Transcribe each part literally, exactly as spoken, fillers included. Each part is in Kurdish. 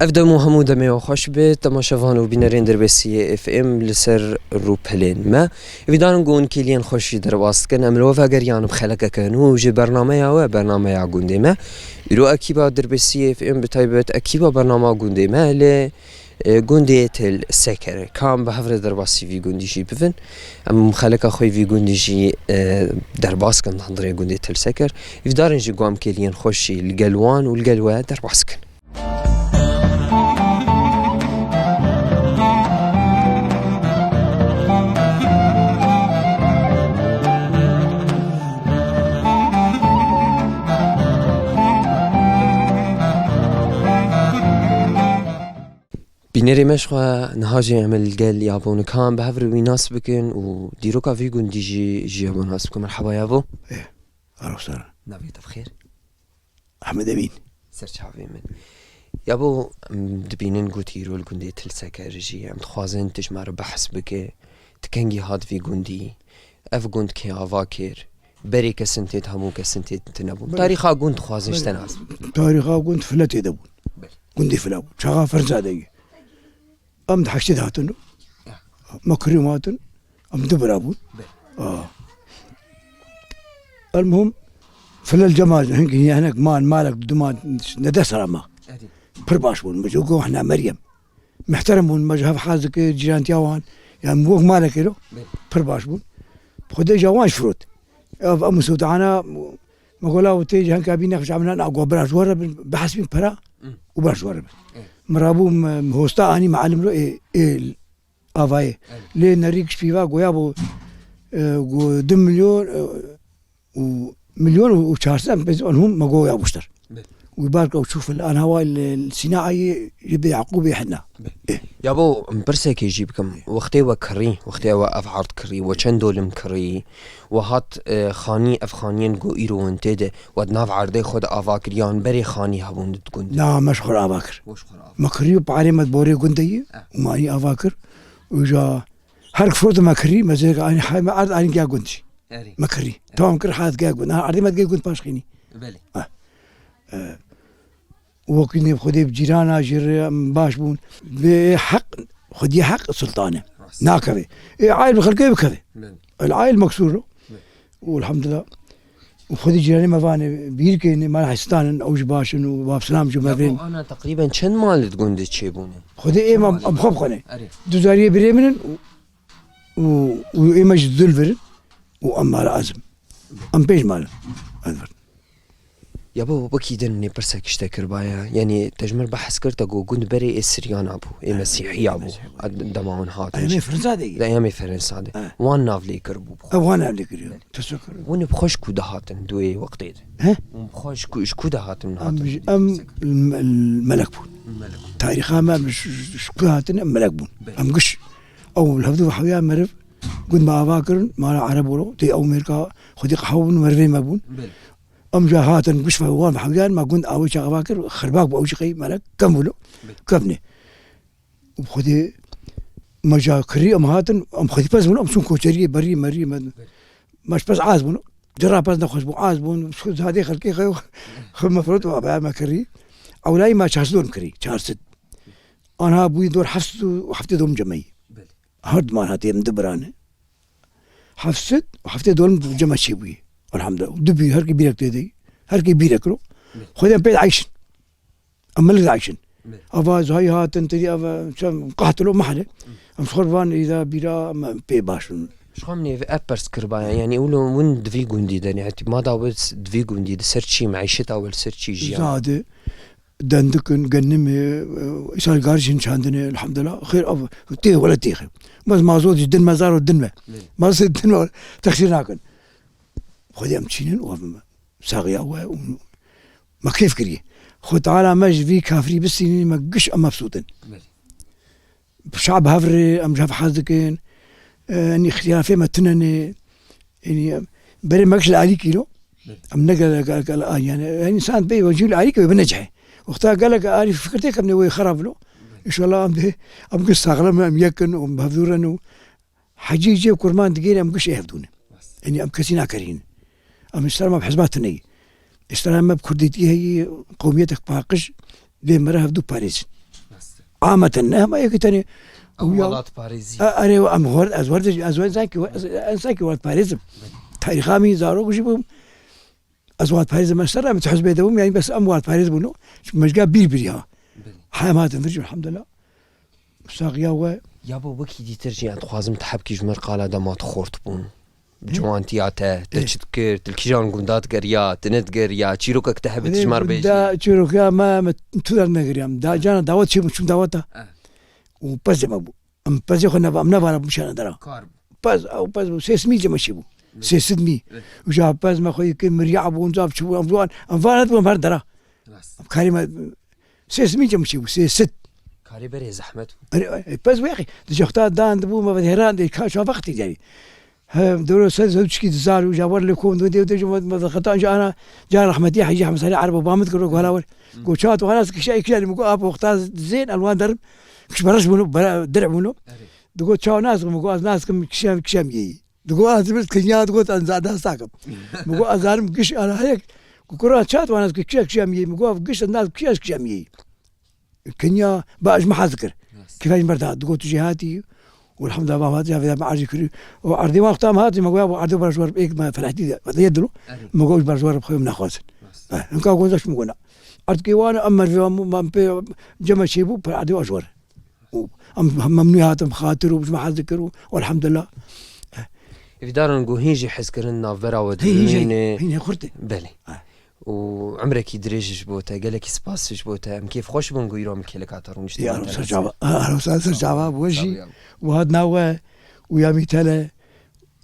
Ev dem û hemû demê we xweş be, temaşevan û bînerên Dirbêsiyê F M li ser rûpelên me. Vîdarin ku hûn kêliyên xweş jî derbas dikin. Em li we vegeriyan bi xelekeke nû ji bernameya we, bernameya gundê me. Îro ekîba Dirbêsiyê F M, bi taybet ekîba bernama gundê me li, e, gundê Til Seker. Ka em bi hev re derbasî vî gundî jî bibin. Em xeleka xwe vî gundî jî, e, derbas kin di hundirê gundê Til Seker. Vîdarin jî ku em kêliyên xweş jî li gel wan û li gel we derbas kin. Bînerê me ji xwe niha jî em ê li gel Yabo Nikan bi hev re wî nas bikin û dîroka vî gundî jî ji Yabo nas bikin. Merhaba Yabo. Ê, Arosar. Navê te bi xêr? Ehmed Emîn. Ser çavê min. Yabo, em dibînin ku tu îro li gundê Til Seker jî. Em dixwazin tu ji me re behs bike. Tu kengî hat vî gundî? Ev gund kê ava kir? Berê kesin tê de, hemû kesin tê de tune bûn. Belê. Tarîxa gund dixwazin ji te nas bikin. Tarîxa gund File tê de bûn. Belê. Gundê File bû. Çaxa Ferzadeyê. Em di heştê de hatin. Ya. Me kirî em hatin. Em du bira bûn. Be. Ah. Elmuhim, Filel Cemal, hinek, hinek mal, malek, du mal, ne dest ra me. Erê. Pir baş bûn. Me ji ku hina Meryem. Mihterem bûn, me ji hev hez dikir, cîrantiya wan. Yani wek malekê lo. Be. Pir baş bûn. Xwedê ja wan ji firot. Ev, em Sultana, me gola û tê ji henka bî nexş amina, na, go bira ji we re bin, behs bin pera Hı. û bira ji we re bin. Evet. Min rabû, min hosta anî, min elim ro, ê, ê, avayê. Evet. Lê nerî giş pîva goya bû, e, go du milyon, e, û milyon û çar sed, pênc sed hûn me goya bûştir. Evet. Wî bar ke çû fil, an hawa li, li Sînaayê ji bê Yaqûbê hena. Evet. Eh. Yabo, em pirsekê jî bikim. Wextê we kirî, wextê we ev erd kirî, we çend dolim kirî, we hat, e, xanî, ev xaniyên ku îro hûn tê de, we di nav erdê xwe de ava kir, yan berê xanî hebûn di gund? Na, me ji xwe re ava kir. We ji xwe re ava. Me kirî û parê me di borê gundê yî, Eh. û me anî ava kir. Û ja her firot me kirî, me zêrka anî hay me erd anî gel gund jî. Erê. Me kirî. Erê. Tamam kir, hat gel gund. Ha, erdê me digê gund paşxînî. Belê. Ha. E, wekî nêv Xwedê bi cîrana jî re em baş bûn. Bê heq, Xwediyê heq sultan e. Rast. Nakeve. Ê ail bi xelkê bikeve. Belê. El ail meksûr o. Belê. Û elhamdulillah. Û Xwedê cîranê me vanê, bîr kênê, mal hestan in, ew jî baş in û bab silam ji me Ya bên. Bu ana teqrîben çend mal di gundê çêbûne? Xwedê ê me, Malê. Em xwe bixwene. Erê. Du zariyê birê min in û, û, û ê me ji dil vir in û em mala ez im. Em pênc mal in. Ez vir. Ya bo, wekî din nê pirsek ji te kiribaya. Yanî te ji min re behs kir, te got gund berê ê Siryana bû, ê Mesîhiya bû. Mesîhiya bû. Dema hûn hatin. Eyamê Fransa de. Di eyamê Fransa de. Ha. Wan nav lê kiribû bi xwe. Ew wan nav lê kiriyo. Belê. Teşekkür. Hûn bi xwe ji ku dihatin di wê wextê de? He? Hûn bi xwe ji ku, ji ku dihatin Em, hatin? Em melek bûn. Melek bûn. Tarîxa me em ji, ji, ji ku hatin em melek bûn. Belê. Em giş. Ew li hevdû ve hewiya meriv gund me ava kirin, mala Ereb wilo, tê ew mêrka xwedî qehwe bûn, merivê me bûn. Belê. Em jî hatin giş ve wan ve hewiyan, me gund awê çax ava kir, xirbak bû ew jî qey melek, kem wilo, Belê. Kevnê. Û xwedî me ca kirî, em hatin, em xwedî pez bûn, em çûn koçeriyê, berî, merî, me, Belê. me ji pez az bûn. Dira pez nexweş bû, az bûn, zadê xelkê xwe, xwe me firot û ava me kirî. Ewlayî me çar sed don kirî, çar sed. Anha bûyî dor heft sed û heftê don cemeyî. Belê. Her diman hatî em du birane. Heft sed û heftê dolim cema çêbûyî. Elhamdulillah. Du bî, her kê bîrek tê de. Her kê bîrek ro. Belê. Xwedê em pê de eyşin. Em milik de eyşin. Belê. Ava zayî hatin, tedî ava çem qehtil û mehle. Em xwe van îda bîra em pê baş in. Ji xwe min ê ev pers kiribaya, yanî wilo win di vî gundî de ne, hetî ma da wis di vî gundî de ser çî, meîşeta we li ser çî jiyan? Zade. Dendikin, genimê, e, îsal gar jin çandine, elhamdulillah. Xêr, ev tê, wele tê xêr. Mez mazot jî din me zar û din me. Belê. Mazot din me, texsîr nakin. Xwedê em çînin û em saxiya we û me kêf kiriye. Xwe Teala me ji vî kafirî bistînî, me giş em mebsût in. Belê. Şa bi hev re, em ji hev hez dikin. E, yanî îxtîlafê me tune ne. Yanî, em berê me giş li alîkî lo. Belê. Em ne gelek, gelek, gelek, yanî, yanî însan bê wecî li alîkî wê binecihê. Wexta gelek alî fikir tê kevnê wê xerab lo. Belê. Înşallah em dê, em giş saxlem, em yek in û em bi hev dû re ne û Hecî cê kurman digêrê em giş ê hevdû ne. Rast. Yanî em kesî nakerînin. Em îstera me bi hizba tune yî. Îstera me bi kurdîtî heyî, qewmiyetek paqij dê me re hevdû parêzin. Ameten ne, hema yekî tenê. Ew ya welatparêzî. E, erê, em hor, ez wer, ez wer zekî, ez, ez zekî welatparêz im. Tarîxa min zarok jî bûm. Ez welatparêz im, ez serra min hizbê de bûm, yanî bes em welatparêz bûn. Çimkî mejga bîr bîr ya. Belê. Hem hatin vir jî, elhamdulillah. Saxiya we. Ya bo wekî dîtir jî, ez dixwazim tu hebkî ji mir qala dema tu xort bûn. Bi ciwantiya te, te çi dikir, tu li kîjan gunda digeriya, tu nedigeriya, çîrokek te hebe tu ji me re bêjî. Gunda, çîroka me, me tu der negeriyam. Da, cana dawet çê bû, çûm daweta. Eh. Û pezê me bû. Em pezê xwe neva, em nevana bû şana dera. Kar bû. Pez, ew pez bû, sê sed mî cema çê bû. Sê sed mî. Eh. Û ja pez me xwe kir, mirya bû, onca çi bû, em van, em van, em her dera. Rast. Em karê me, Sê sed mî cem çi bû, sê sed. Karê berê zehmet bû. Erê, e, pez wexî, di jexta dan dibû, me ve hêran de, ka çav vextî derî. He, doro ser zewçkî di zar û jawer li kom dû, dê, dê, me, me xetan ji ana, ca rehmetî Hecî Hemsarî Erebo bamit kiro, gola wer. Go çat wana kişa, kişa, mi go, ap, wexta zên, elwan derim, kiş beraş bûno, bera, direk bûno. Erê. Digo çaw nas, mi go, az nas kim, kişem, kişem yî. Digo, ez bi kinya digo, ez zada sakim. Mi go, ez zanim giş ana hek. Ku kura çat wan ez kişe kişem yî. Mi go, giş ez nas kişe kişem yî. Kinya, ba, ez mi hez kir. Kifej merda, digo, tu jî hatî. Welhamdulillah, ba, hatî, ya, me erzî kir. O erdê wan tam hatî, mi go, ya, bu erdê bar ji wer ek me Felahdî de, de yedilo. Mi go, bar ji wer xwe naxwazin. Ha, hinka go, zaş mi go na. Erdkê wan, em merdivan, em pê, cema çê bû, per erdê wan ji wer. û em, em memnû hatin, xatir û ji me hez dikir û elhamdulillah. Hêvîdaran ku hîn jî hezkirin navbera we Hîn, hîn jî, dimîne. Hîn jî xurt e. Belê. Ha. Û emrekî dirêj ji bo te, gelekî spas ji bo te. Em kêfxweş bûn ku îro em kêleka te rûniştine. Ya, ser çava. Ha, ser çava, we jî. Sağ ol. Û hat nawe, û ya mîtele,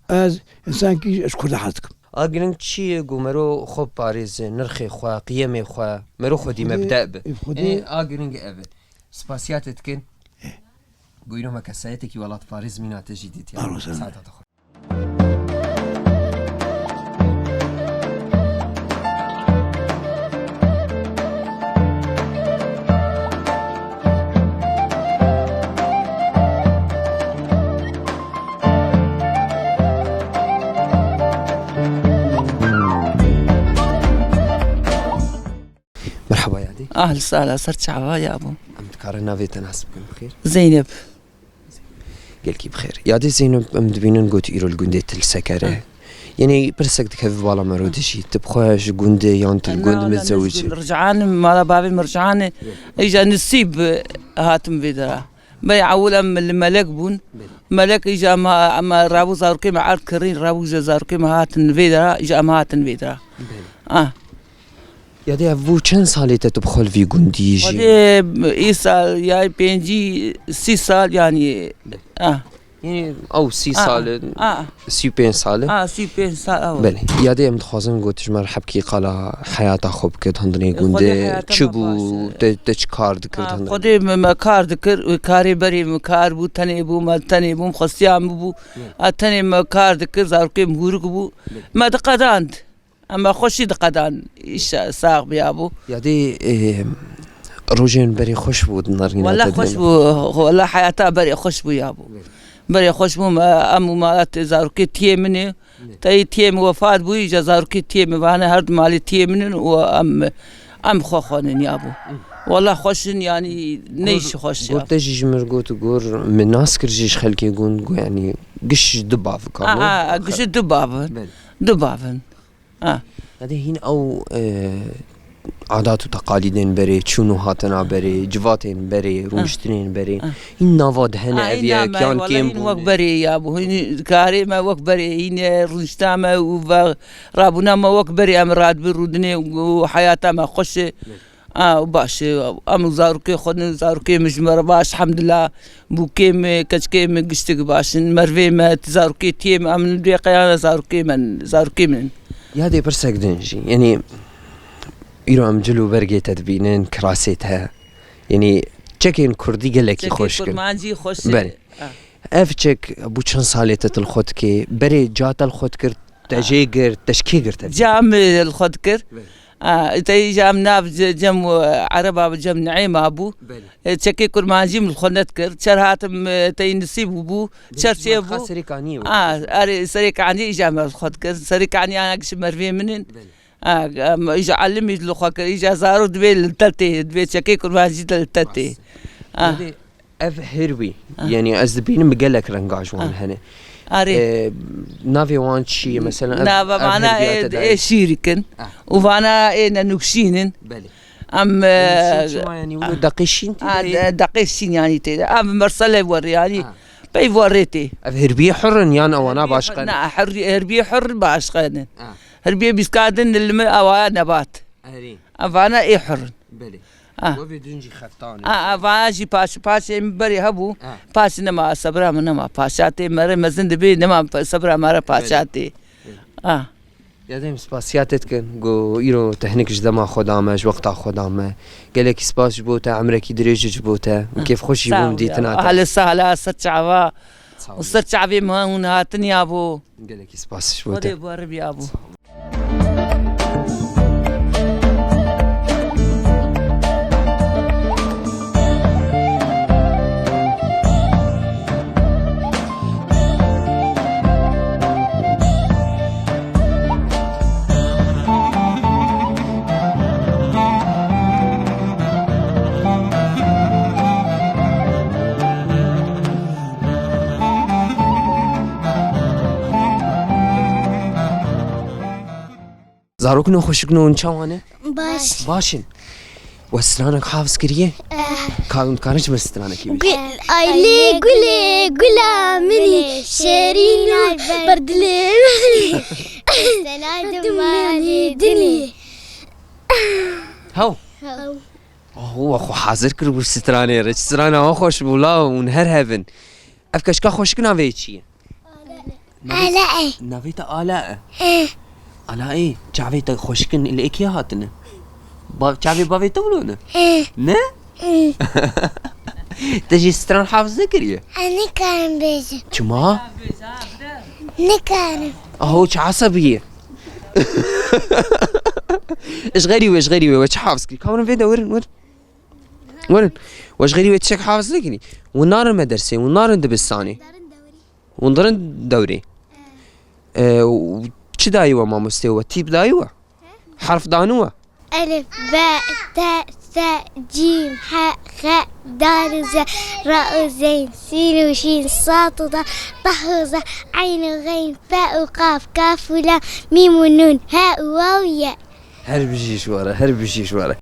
Ez, însankî ji Kurda hez dikim. A giring çi ye ku mero xwe biparêze, nirxê xwe, qiyemê xwe, mero xwedî mebde be. Xwedê, xwedê. Ê, a giring ev e. Spasiya te dikin. Ê. Ku îro me kesayetekî welatparêz mîna te jî dîtiye. Ahlan sahlan. Saeta te xweş. Merhaba yadê. Ahlan sahlan, ser çava yabo. Em dikarin navê te nas bikin bixêr? Zeynep. Gelkî bixêr. Yadê Zeynep, em dibînin got îro li gundê tu li Seker e. Hı. Yanî pirsek dikeve bala mero dijî. Tu bi xwe ji gundê yan tu li gund mizewicî? Na, na, ne ji gund. Rican, mala bavê min Rican e. Hı. Îja nisîb hatim vê dera. Berê ewil em li Melek bûn. Belê. Melek îja me, me rabû zarokê me erd kirîn, rabû ji zarokê me hatin vê dera, îja em hatin vê dera. Belê. Ah. Yadê, ev bû çend salê te tu bi xwe li vî gundî jî? Xwedê îsal ya pêncî, sî sal yanî. Ah. Yanî ew sî sal in, ah, sî û pênc sal in. Ah, sî û pênc sal, ew. Belê. Yadê, em dixwazin ku tu ji me re hebkî qala heyata xwe bike di hundinê gundê. Xwedê heyata me baş e. Çi bû, te, te çi kar dikir di hundinê? Ah, Xwedê me, me kar dikir, karê berê me kar bû, tenê bû, me tenê bûm, xwestiya min bû. Hı. A tenê me kar dikir, zarokê min hûrik bû. Hı. Me diqedand. Em xweşî diqedan, îşa sax biyabû. Yadê, e, rojên berê xweş bû di nerîna te de. Wela xweş bû, wela heyata berê xweş bû yabû. Berê xweş bû, me, em û mala tê zarokê tiyê min ê. Teyî tiyê min wefat bû, îja zarokê tiyê min vane her du malê tiyê min in û em, em xwe xwenin yabû. Wela xweş in, yanî ne îş xweş ya. Gor te jî ji mir got, gor min nas kir jî ji xelkê gund, got yanî giş ji du bav in. A, a, giş ji du bav in. Du bav in. Ha. Yadê hîn ew, e, adat û teqalîdên berê, çûn û hatina berê, civatên berê, ha, rûniştinên berê, ha, hîn nava de hene, ha, ev hîn yek, name, yan wela kêm hîn bûn wek e? Berê ya bû. Hîn karê me wek berê, hîn e, rûnişta me û ve rabûna me wek berê, em radibir rûdinê û heyata me xweş e. Evet. A, baş e, em û zarokê xwe ne, zarokê min ji me re baş, elhamdulillah, bûkê min, keçikê min giştik baş in, mervê me, zarokê tiyê min, em li vê qeyana zarokê min, zarokê min in. Yadê pirsek din jî, yanî îro em cil û bergê te dibînin, kirasê te, yanî çekên kurdî gelekî xweş in. Çekê kurmancî xweş e. Belê. A. Ev çek bû çend salê te tu li xwe dikê? Berê ca te li xwe dikir, te jê girt, te ji kê girt ev çek? Ca min li xwe dikir. Belê. A, te îja em nav ce-, cem, e, Ereba bi cem Ni'êma bû. Belê. E, çekê kurmancî min li xwe nedikir. Çer hatim, e, te yî nisîb bû. Belê, çer çê bû. Serê Kaniyê wek. A, erê, Serê Kaniyê îja me li xwe dikir. Serê Kaniyê ana giş mervê min in. Belê. A, em, îja elimî li xwe kir, îja zarok divê li te tê, divê çekê kurmancî de li te tê. Rast. Ah. Dê ev hirbî, Ah. yani ez dibînim bi gelek renga ji wan Ah. hene. Arê. Ee, navê wan çi ye? Mesela ev, Nava ev vana hirbîya ê, te ê dayê? şîrik in. Ah. Û vana ê nenûkşîn in. Belê. Em, Yani e, çi, çima yani wilo deqê şîn tê ah, de? de-, deqê şîn yani tê de. Em mersele werê yani. Ah. Pey werê tê. Ev hirbiyê hur in yan ewana Hirbiyê başqa hur-, ne? na, hir-, hirbiyê hur başqa ne. Ah. Hirbiyê bîskadin li me awaya nebat. Erê. Evana ê hur in. Belê. Ah. Wevê din jî xeftan e. Ah, evana jî paş, paşê min berê hebû. Ah. Paş nema, sebra min nema. Paşa tê mere mezin dibê nema, sebra mere paşa Belê. tê. Belê. Ah. Ya dayê, em spasiya te dikin, ku îro te hinek ji dema xwe da me, ji wexta xwe da me. Gelekî spas ji bo te, emrekî dirêj ji bo te. Û kêfxweş jî Sağ bûm ol ya. dîtina te. Ahli sahla ser çava. Sağ û ol. Ser çavê me hûn hatin ya bo. Gelekî spas ji bo te. Xwedê bi we re biya bo. Zarokno, xweşikno, hûn çawa ne? Baş. Baş in. We stranek hafiz kiriye? Eh. Ka hûn dikarin ji min stranekê bêjin? Gul, aylê gulê, gula min î, şêrîn û ber dilê min î. Sena dimanê dinê. Hew. Hew. Oh, we xwe hazir kiribû stranê re. Çi strana we xweş bû, la hûn her hev in. Ev keçika xweşik navê çi ye? Navê Ala e. Navê te Ala e? Eh. Ala e, çavê te xweşik in, li êkê hatine? Ba-, çavê bavê te wilo ne? Eh. Ne? Eh. Te jî stran hafiz nekiriye? Ez nikarim bêjim. Çima? Nikarim. Aho, çi esebî ye? Ji xerî wê, ji xerî wê, we çi hafiz kir? Ka werin vê de werin, werin. Werin. We ji xerî wê tiştek hafiz nekirî. Hûn narin medersê, hûn narin dibistanê. Hûn dirin dewrê. Ee, û çi dayî we mamostê we? Tîp dayî we? Herf dani we? Elif, be, te, se, cîm, he, xe, dal û ze, ra û zeyn, sîn û şîn, sad û dal, tah û za, eyn û xeyn, fe û qaf, kaf û lam, mîm û nûn, he û waw, ye. Her bijî ji we re, her bijî ji we re.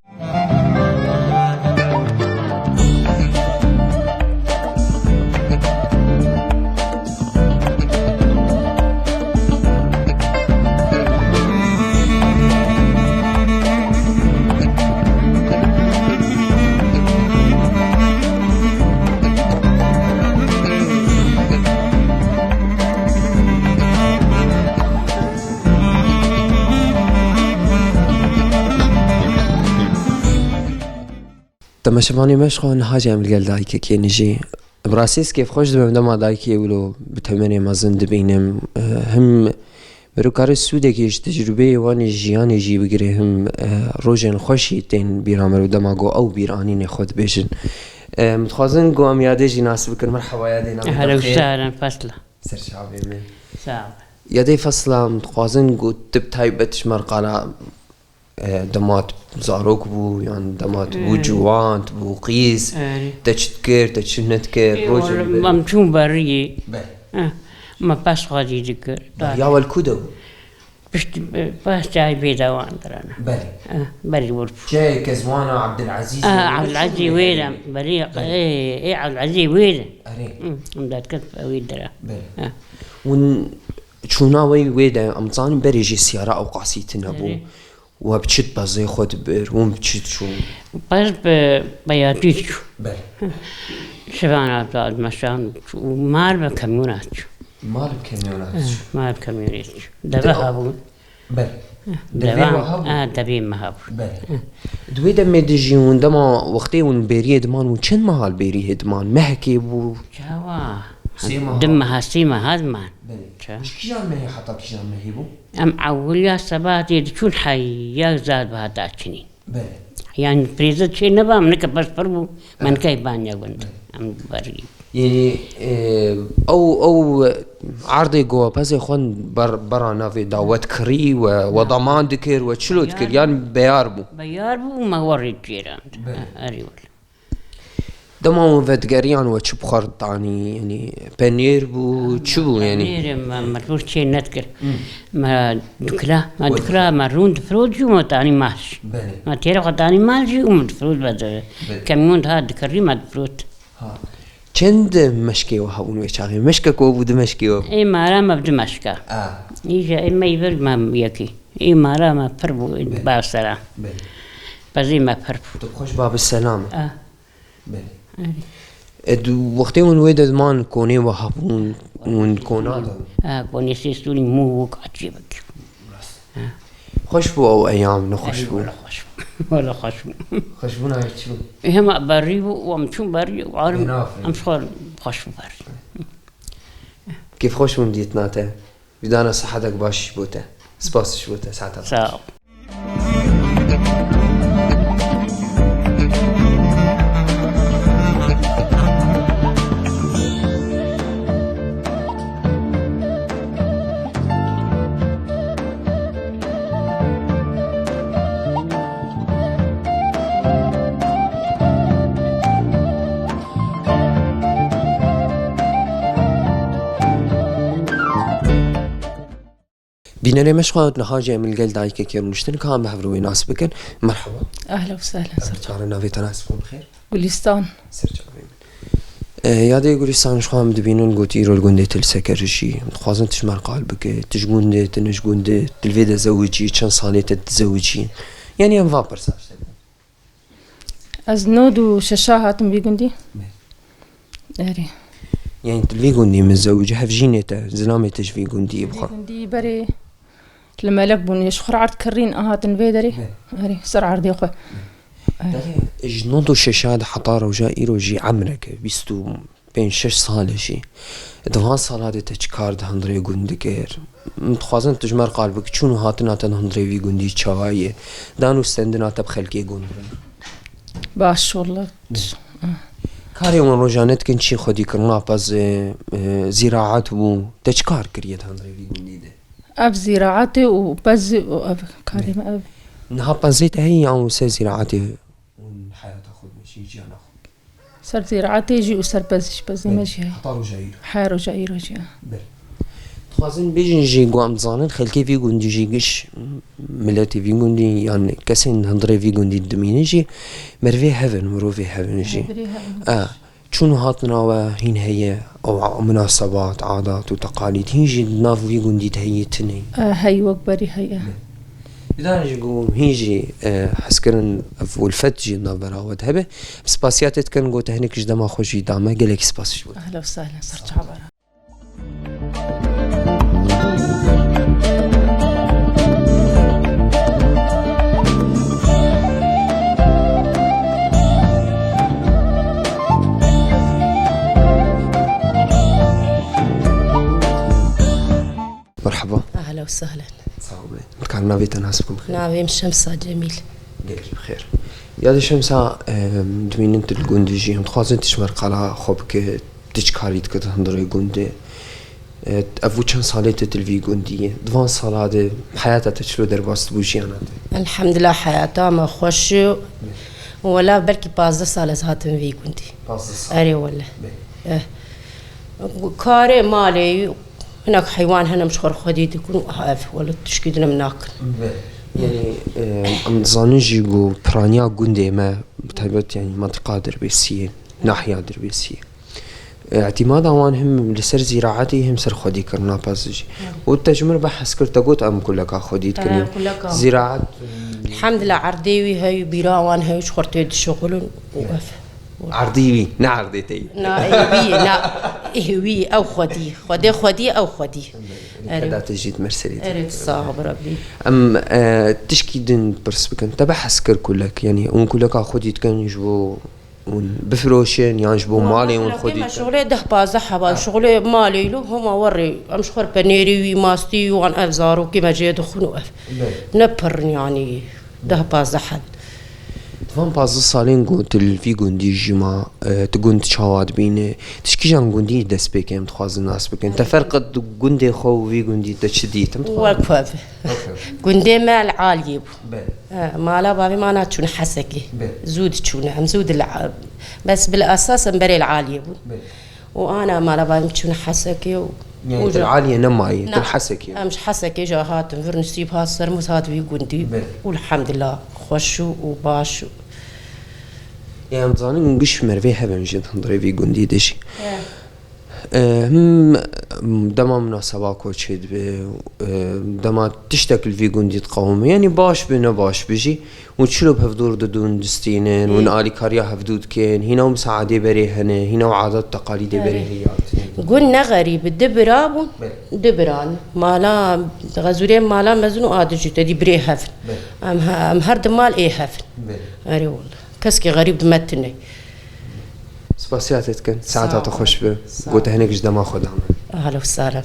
Temaşevanê me, ji xwe niha jî em li gel dayikekê ne jî. Bi rastî ez kêfxweş dibim dema dayikê wilo bi temenê mezin dibînim. Eh, him mirov kare sûdekê ji tecrûbeyê wan ê jiyanê jî bigire, him, eh, rojên xweş jî tên bîra mirov dema ku ew bîranînê xwe dibêjin. Eh, min dixwazin ku em yadê jî nas bikin. Merheba yadê, navê te bi xêr? Ehle û sehlen Fesla. Ser çavê min. Sağ ol. Yadê Fesla, em dixwazin ku tu bi taybet ji me re qala, e, dema tu zarok bû, yan dema tu bû Ee. ciwan, tu bû qîz, Ee. te çi dikir, te çi nedikir, Ee, rojên wala, ber- em çûn beriyê. Be. Eh, me pez xwedî dikir. Beriya we li ku de bû? Pişt, e, pez çayê vê de wan dirana. Belê. Eh, berî wir bû. Çi Kezwana Abdulazîz Ah, wê Abdulazîz çi wê wê de, de? Belê, Belê. e, e, Abdulazîz wê de. Erê. Hı, em derket wê dira. Belê. Eh. Hûn çûna wê wê de, em zanin berê jî siyara ewqasî tune bû. Erê. We bi çi dibezê xwe dibir, hûn bi çi diçûn? Pez bi beyatî diçû. Belê. Şivana da meşan û mal bi kamyona diçû. Mal bi kamyona Eh, diçû. mal bi kamyonê diçû. Deve De- hebûn. Belê. Deve Devan, we hebû? Ha, devê me hebû. Belê. Di wê demê de jî hûn dema wextê hûn bêriyê diman hûn çend meha li bêriyê diman? Mehekê bû? Çawa? Sê meha. Du meha, sê meha diman. Belê. Ça? Ji kîjan mehê heta kîjan mehê bû? Em ewiliya sebatê diçûn heya zad bi heta çinî. Belê. Yani prêze çê neba, min ke pez pir bû, me Belê. nikey banya gund. Belê. Em berî. Yanî, e, ew, ew erdê ku we pezê xwe ber-, bera navê da we dikirî, we, we daman dikir, we çilo dikir, Beyar. yan beyar bû? Beyar bû û me we rê dicêrand. Belê. Ha, erê wele. Dema hûn vedigeriyan we çi bi xwe re dianî? Yanî penêr bû, çi bû yanî? Penêr me mecbûr çê nedikir. Me dikira, me dikira, me rûn difirot jî me tanî mal jî. Belê. Me têra xwe tanî mal jî û me difirot me di-, Belê. Kemîyon dihat dikirî me difirot. Ha. Çend meşkê we hebûn wê çaxê? Meşkek we bû, du meşkê we bû? Ê mara me bi du meşka. A. Îja ê me yê vir me yekî. Ê mara me pir bû, Belê. Ba sera. Belê. Pezê me pir bû. Tu xweş ba bi selam. A. Belê. Erê. E, du wextê hûn wê de diman konê we hebûn, hûn kona de? Ha, konê sê stûrî mû wek ecêbek. Rast. Ha. Xweş bû ew eyam, ne xweş Erê, bû? Wele xweş bû. Wele xweş bû. Xweş bûna wê çi bû? E, hema berî bû, û em çûn berî, û arim, Bênafê. Em xwe xweş bû berî. Kêfxweş bûm dîtina te. Wî dana sihetek baş ji bo te. Spas ji bo te, saeta baş. Sağ ol. Bînerê me, ji xwe niha jî em li gel dayikekê rûniştin, ka em bi hev re wê nas bikin. Merhaba. Ehla û sehla, ser çav. Em dikarin navê te nas bikin, bi xêr? Gulîstan. Ser çavê min. E, yadê Gulîstan, ji xwe em dibînin, gotî îro li gundê tu li Seker dijî. Em dixwazin tu ji me re qal bike. Tu ji gundê, tu ne ji gundê, tu li vê de zewicî, çend salê te dizewicî? Yanî em van pirsa ji te bikin. Ez nod û şeşa hatim vî gundî. Be. Erê. Yanî tu li vî gundî min zewicî, hevjînê te, zilamê te ji vî gundî yê bi xwe? Vî gundî berê li melek bûn, ji xwe re erd kirîn, a hatin vê derê. Be. Erê, ser erdê xwe. Be. Erê. Ji nod û şeşa de heta roja îro jî emreke bîst û pênc şeş sal e jî. Di van sala de te çi kar di hundirê gund dikir? Em dixwazin tu ji me re qal bik, çûn û hatina te di hundirê vî gundî çawa ye? Dan û stendina te bi xelkê gund re? Baş, wele. Karê wan rojane dikin çi? Xwedîkirina pezê, e, zîraet bû. Te çi kar kiriye di hundirê vî gundî de? Ev zîraetê û pezê û ev karê me ev. Niha pezê te heye yan wisa zîraetê? Hûn heyata xwe dimeşîn, jiyana xwe? Ser zîraetê jî û ser pezê jî, pezê me jî heye. Heta roja îro. He, roja îro jî, he. Belê. Dixwazin bêjin jî, ku em dizanin, xelkê vî gundî jî, giş miletê vî gundî, yan kesên hundirê vî gundî dimînin jî, merivê hev in, mirovê hev in jî. Merivê hev in. E, çûn û hatina we hîn heye, ew munasebat, adat û teqalîd, hîn jî di nav vî gundî de heye, tune? E, heye, wek berî heye. Belê. Didar jî ku hîn jî, e, hezkirin ev ulfet jî navbera we de hebe. Spasiya te dikin ku te hinek ji dema xwe jî da me. Gelekî spas ji bo te. Ehla û sehla, ser çava re. Merhaba. Ahla û sahlen. Sağ ol. Dikarim navê te nas bikim, bi xêr? Navê min Şemsa Cemîl. Gelkî bi xêr. Yadê Şemsa, em, dimînin tu li gund dijî, em dixwazin tu ji me re qala xwe bike, tu çi karî dike di hundirê gundê. E, ev û çend salê tu, tu li vî gundî yî? Di van sala de heyata te çilo derbas dibû jiyana te? Elhamdulillah, heyata me xweş e. Wela belkî pazdeh sal ez hatim vî gundî. Pazdeh sal? Erê wele. Be. Eh. Karê malê, hinek heywan hene, em ji xwe re xwedî dikin û ev, wele tişkî din em nakin. Be. Yanî, e, em dizanin jî ku piraniya gundê me, bi taybet, yanî, mentiqa Dirbêsiyê, nahiya Dirbêsiyê. E, îtîmada wan him li ser zîraetê, him ser xwedîkirina pez jî. Hı. Û te ji min re behs kir, te got, em kuleka xwedî dikin. He, kuleka. Zîraet, Elhamdulillah, erdê wî heye, bîra wan heye, ji xwe re tê dişixulin û ev. Erdî wî, ne erdê te yî. Na, ê wî, na, ê wî, ew xwedî. Xwedê xwedî, ew xwedî. Erê. Keda te jî di me re serê te. Erê, sax bi Rebbî. Em, e, tişkî din pirs bikin. Te behs kir kulek, yanî hûn kuleka xwedî dikin ji bo hûn bifiroşin yan ji bo malê hûn xwedî dikin? Şixulê deh pazdeh heba, şixulê malê lo hema werê. Em ji xwe re penêrê wî, mastî wî, wan ev zarokê me jê dixwin û ev. Belê. Ne pir in yanî. Deh pazdeh heb. Di van pazdeh salên ku tu li vî gundî jî ma, e, tu gund çawa dibîne? Tu ji kîjan gundî destpêkê em dixwazin nas bikin? Te ferq di gundê xwe û vî gundî te çi dît? Em dixwazin. Wek xwe bi. Wek xwe. Gundê me li aliyê bû. Be. E, mala bavê me ana çûne Hesekê. Be. Zû diçûne. Em zû dila-, Bes bil esas em berê li Aliyê bûn. Belê. Û ana mala bavê min çûne Hesekê û Yani û tu li ca- Aliyê nemayî, tu Na, li Hesekê. Em ji Hesekê jî hatin vir, nisîb hat ser min, hat vî gundî. Belê. Û elhamdulillah xweş û, û baş û. Ê, em dizanin giş merivê hebin jî di hundirê vî gundî de jî. He. Em, dema minaseba koçê dibe, em, dema tiştek li vî gundî diqewime, yanî baş be, ne baş be jî, hûn çilo bi hevdû re didûn distînin, hûn Ê. alîkariya hevdû dikin, hîna û misaadê berê hene, hîna û adet teqalîdê berê Erê. heye ya tune. Gund ne xerîb, du bira bûn, Belê. du biran. Mala, xezûrê mala mezin û a dijî te dî birê hevin. Belê. Em he-, em her di mal ê hevin. Belê. Erê wala. Keskî xerîb di me tune. Spasiya te dikin. Saeta te xweş be. Sağ ol. Gote hinek ji dema xwe da me. Ahla û sahla.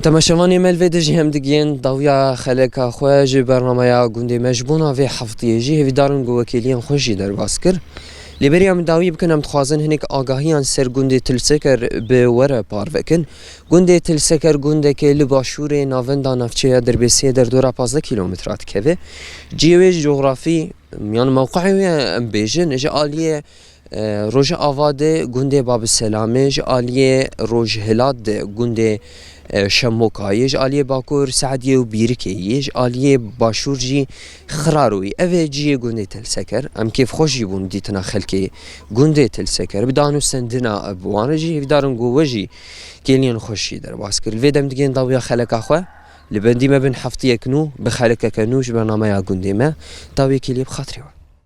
Temaşevanê me li vê de jî hem digihên dawiya xeleka xwe ji bernameya gundê me ji bona vê heftiyê jî. Hêvîdar in ku wekêliyên xwe jî derbas kir. Lê beriya min dawî bikin, em dixwazin hinek agahiyan ser gundê Tilseker bi we re parve kin. Gundê Tilseker gundekê li başûrê navenda navçeya Dirbêsiyê derdora pazdeh kîlometra dikeve. Cihê wê ji cografî, yan mewqeyê wê em bêjin, ji aliyê, e, rojava de gundê Babiselamê, ji aliyê rojhilat de gundê, e, Şemokayê, ji aliyê bakur Seediyê û Bîrikê yê, ji aliyê başûr jî Xiraroyî. Ev ê cihê gundê Tilseker. Em kêfxweş jî bûn dîtina xelkê gundê Tilseker. Bi danûstendina bi wan re jî hêvîdar in ku we jî kêliyên xweş jî derbas kir. Li vê dem digihên dawiya xeleka xwe. Li bendî me bin heftiyek nû, bi xelekeke nû ji bernameya gundê me. Dawiyekê lê bi xatirê we.